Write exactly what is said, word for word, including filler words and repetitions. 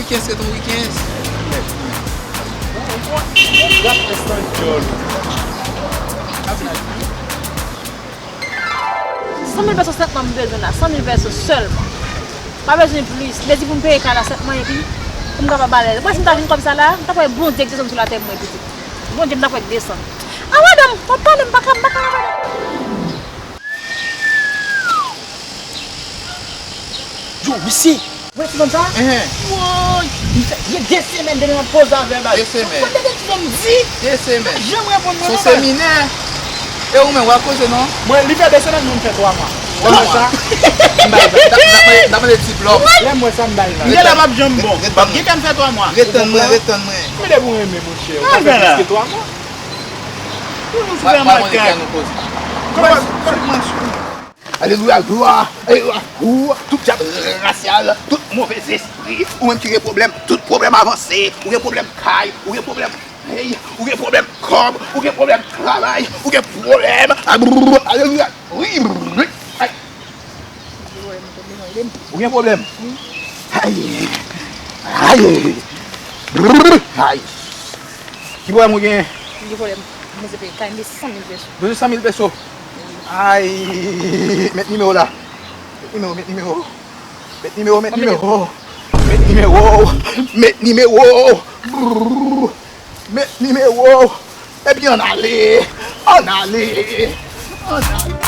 Kenz ret yon wi kenz. San mil peso sèlman m bezwen la, san mil peso sèlman. Pa bezwen plis. Lè di pou m peye kay la sèlman epi pou m kapab alèz. Mwen si m ta jwenn kòb sa la, m t ap wè Bondye k desann sou latè pou mwen pitit. Bondye m t ap wè k desann. A madanm, w ap pale m pa ka, m pa ka la madanm. Yo, mesye! Wè ti bann sa? Enhen. Woy! Li fè gen de semèn depi m ap koze avè l baz. De semèn. Mwen tande ti fanm di. De semèn. Janm reponn mwen non baz. Se yon seminè. E ou menm, w ap koze non? Mwen, li fè de semèn, mwen fè twa mwa. Twa mwa. M bay baz. N ap mande diplòm. Lè m wè sa, m bay baz. Li la p ap janm bon. Gen tan m fè twa mwa. Ret tann mwen, ret tann mwen. Men depi w renmen monchè, ou ka fè plis ke twa mwa. Ou nou sou fè makak. Kòman, kòman, kòman. Alelouya, glwa, alelouya, ou, tout dyab rasyal, tout move zespri, ou menm ki gen pwoblèm, tout pwoblèm avanse, ou gen pwoblèm kay, ou gen pwoblèm, hey, ou gen pwoblèm kòb, ou gen pwoblèm travay, ou gen pwoblèm, alelouya, wi, ay. Ou gen pwoblèm? Ay, ay, ay. Ki pwoblèm ou genyen? M gen pwoblèm. M bezwen peye kay, m gen san mil peso. Bezwen san mil peso? Ay, met nimewo la. Met nimewo, met nimewo. Met nimewo, met nimewo. Met nimewo, met nimewo. Met nimewo. Epi ann ale. Ann ale. Ann ale.